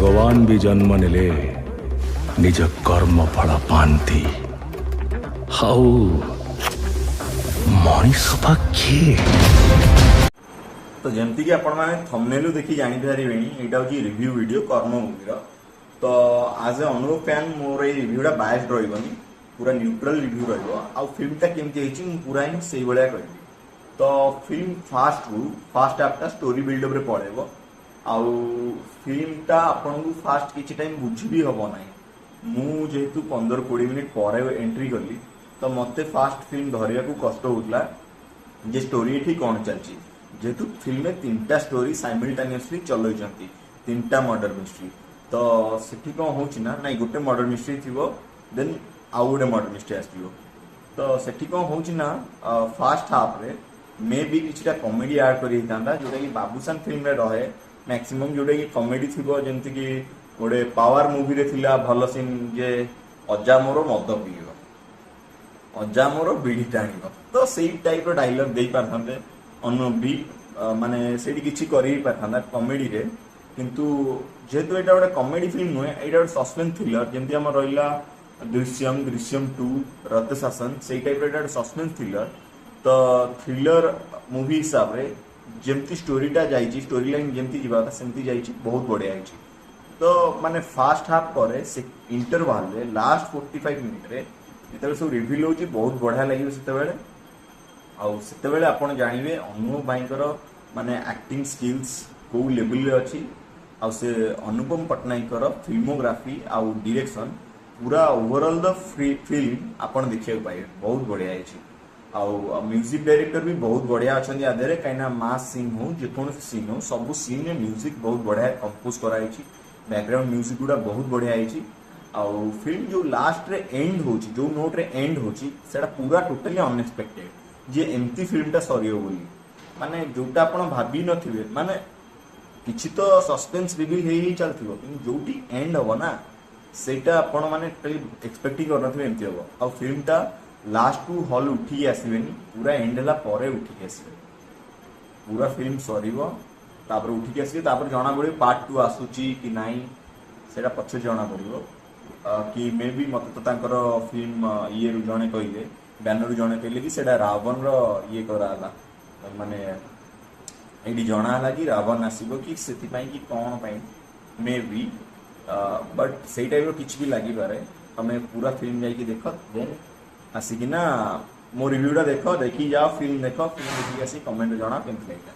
ଭଗବାନ ବି ଜନ୍ମ ନେଲେ ନିଜ କର୍ମ ଫଳ ପାଆନ୍ତି। ଆଉ ମଣିଷ ବା କିଏ? ତ ଯେମିତିକି ଆପଣମାନେ ଥମ୍ବନେଲରୁ ଦେଖି ଜାଣିପାରିବେଣି, ଏଇଟା ହେଉଛି ରିଭ୍ୟୁ ଭିଡ଼ିଓ କର୍ମ ମୁଭିର। ତ ଆଜ୍ ଏ ଅନୁଭବ ଫ୍ୟାନ୍ ମୋର ଏଇ ରିଭ୍ୟୁଟା ବାୟସ୍ଡ ରହିବନି, ପୁରା ନ୍ୟୁଟ୍ରାଲ ରିଭ୍ୟୁ ରହିବ। ଆଉ ଫିଲ୍ମଟା କେମିତି ହେଇଛି, ମୁଁ ପୁରା ହିଁ ସେଇଭଳିଆ କହିବି। ତ ଫିଲ୍ମ ଫାଷ୍ଟରୁ ଫାଷ୍ଟ ହାଫ୍ଟା ଷ୍ଟୋରି ବିଲ୍ଡଅପ୍ରେ ପଳେଇବ ଆଉ ଫିଲ୍ମଟା ଆପଣଙ୍କୁ ଫାଷ୍ଟ କିଛି ଟାଇମ୍ ବୁଝି ବି ହେବ ନାହିଁ। ମୁଁ ଯେହେତୁ 15-20 ମିନିଟ୍ ପରେ ଏଣ୍ଟ୍ରି କଲି, ତ ମୋତେ ଫାଷ୍ଟ ଫିଲ୍ମ ଧରିବାକୁ କଷ୍ଟ ହେଉଥିଲା ଯେ ଷ୍ଟୋରି ଏଠି କ'ଣ ଚାଲିଛି, ଯେହେତୁ ଫିଲ୍ମରେ ତିନିଟା ଷ୍ଟୋରି ସାଇମିଲଟାନିୟସଲି ଚଲେଇଛନ୍ତି, ତିନିଟା ମର୍ଡର ମିଷ୍ଟ୍ରି। ତ ସେଠି କ'ଣ ହେଉଛି ନା, ନାଇଁ, ଗୋଟେ ମର୍ଡର ମିଷ୍ଟ୍ରି ଥିବ, ଦେନ୍ ଆଉ ଗୋଟେ ମର୍ଡର ମିଷ୍ଟ୍ରି ଆସିଯିବ। ତ ସେଠି କ'ଣ ହେଉଛି ନା, ଫାଷ୍ଟ ହାଫ୍ରେ ମେ ବି କିଛିଟା କମେଡି ଆଡ୍ କରି ହେଇଥାନ୍ତା, ଯୋଉଟାକି ବାବୁସାନ ଫିଲ୍ମରେ ରହେ ମ୍ୟାକ୍ସିମମ୍, ଯୋଉଟାକି କମେଡି ଥିବ। ଯେମିତିକି ଗୋଟେ ପାୱାର ମୁଭିରେ ଥିଲା ଭଲ ସିନ୍ ଯେ ଅଜା ମୋର ମଦ ପିଇବ, ଅଜା ମୋର ବିଡ଼ି ଟାଣିବ। ତ ସେଇ ଟାଇପ୍ର ଡାଇଲଗ ଦେଇପାରିଥାନ୍ତେ ଅନୁଭବ ବି, ମାନେ ସେଇଠି କିଛି କରି ବି ପାରିଥାନ୍ତା କମେଡିରେ। କିନ୍ତୁ ଯେହେତୁ ଏଇଟା ଗୋଟେ କମେଡି ଫିଲ୍ମ ନୁହେଁ, ଏଇଟା ଗୋଟେ ସସ୍ପେନ୍ସ ଥ୍ରିଲର। ଯେମିତି ଆମର ରହିଲା ଦୃଶ୍ୟମ, ଦୃଶ୍ୟମ 2, ରତ ଶାସନ, ସେଇ ଟାଇପ୍ର ଏଇଟା ଗୋଟେ ସସ୍ପେନ୍ସ ଥ୍ରିଲର। ତ ଥ୍ରିଲର ମୁଭି ହିସାବରେ ଯେମିତି ଷ୍ଟୋରିଟା ଯାଇଛି, ଷ୍ଟୋରି ଲାଇନ୍ ଯେମିତି ଯିବା କଥା ସେମିତି ଯାଇଛି, ବହୁତ ବଢ଼ିଆ ହେଇଛି। ତ ମାନେ ଫାଷ୍ଟ ହାଫ୍ ପରେ ସେ ଇଣ୍ଟରଭାଲରେ ଲାଷ୍ଟ 45 ମିନିଟ୍ରେ ଯେତେବେଳେ ସବୁ ରିଭିଲ୍ ହେଉଛି, ବହୁତ ବଢ଼ିଆ ଲାଗିବ ସେତେବେଳେ। ଆଉ ସେତେବେଳେ ଆପଣ ଜାଣିବେ ଅନୁଭବ ଭାଇଙ୍କର ମାନେ ଆକ୍ଟିଂ ସ୍କିଲ୍ସ କୋଉ ଲେଭେଲରେ ଅଛି। ଆଉ ସେ ଅନୁପମ ପଟ୍ଟନାୟକଙ୍କର ଫିଲ୍ମୋଗ୍ରାଫି ଆଉ ଡିରେକ୍ସନ, ପୁରା ଓଭରଅଲ୍ ଦ ଫିଲ୍ମ ଆପଣ ଦେଖିବାକୁ ପାଇବେ, ବହୁତ ବଢ଼ିଆ ହେଇଛି। ଆଉ ମ୍ୟୁଜିକ୍ ଡାଇରେକ୍ଟର ବି ବହୁତ ବଢ଼ିଆ ଅଛନ୍ତି ଆ ଦେହରେ, କାହିଁକିନା ମାସ୍ ସିନ୍ ହଉ, ଯେକୌଣସି ସିନ୍ ହଉ, ସବୁ ସିନ୍ରେ ମ୍ୟୁଜିକ୍ ବହୁତ ବଢ଼ିଆ କମ୍ପୋଜ କରାହେଇଛି। ବ୍ୟାକଗ୍ରାଉଣ୍ଡ ମ୍ୟୁଜିକ୍ ଗୁଡ଼ା ବହୁତ ବଢ଼ିଆ ହେଇଛି। ଆଉ ଫିଲ୍ମ ଯୋଉ ଲାଷ୍ଟରେ ଏଣ୍ଡ ହଉଛି, ଯୋଉ ନୋଟ୍ରେ ଏଣ୍ଡ ହଉଛି, ସେଟା ପୁରା ଟୋଟାଲି ଅନଏକ୍ସପେକ୍ଟେଡ ଯେ ଏମିତି ଫିଲ୍ମଟା ସରିବ ବୋଲି। ମାନେ ଯୋଉଟା ଆପଣ ଭାବି ନଥିବେ, ମାନେ କିଛି ତ ସସ୍ପେନ୍ସ ରିଭିଲ୍ ହେଇ ହେଇ ଚାଲିଥିବ, କିନ୍ତୁ ଯୋଉଠି ଏଣ୍ଡ ହବ ନା, ସେଇଟା ଆପଣ ମାନେ ଟୋଟାଲି ଏକ୍ସପେକ୍ଟ ହିଁ କରିନଥିବେ ଏମିତି ହବ। ଆଉ ଫିଲ୍ମଟା ଲାଷ୍ଟକୁ ହଲ୍ ଉଠିକି ଆସିବେନି, ପୁରା ଏଣ୍ଡ ହେଲା ପରେ ଉଠିକି ଆସିବେ। ପୁରା ଫିଲ୍ମ ସରିବ, ତାପରେ ଉଠିକି ଆସିବେ, ତାପରେ ଜଣା ପଡ଼ିବ ପାର୍ଟ 2 ଆସୁଛି କି ନାହିଁ, ସେଇଟା ପଛରେ ଜଣା ପଡ଼ିବ। କି ମେ ବି ମତେ ତ ତାଙ୍କର ଫିଲ୍ମ ଇଏରୁ ଜଣେ କହିଲେ, ବ୍ୟାନରରୁ ଜଣେ କହିଲେ କି ସେଇଟା ରାବଣର ଇଏ କରାହେଲା, ମାନେ ଏଇଠି ଜଣା ହେଲା କି ରାବଣ ଆସିବ କି ସେଥିପାଇଁ କି କ'ଣ ପାଇଁ, ମେ ବି, ବଟ୍ ସେଇ ଟାଇପ୍ର କିଛି ବି ଲାଗିପାରେ। ତମେ ପୁରା ଫିଲ୍ମ ଯାଇକି ଦେଖ, ଦେନ୍ ଆସିକିନା ମୋ ରିଭ୍ୟୁଟା ଦେଖ। ଦେଖିକି ଯାଅ, ଫିଲ୍ମ ଦେଖ, ଫିଲ୍ମ ଦେଖିକି ଆସି କମେଣ୍ଟ ଜଣାଅ କେମିତି ଲାଗିଲା।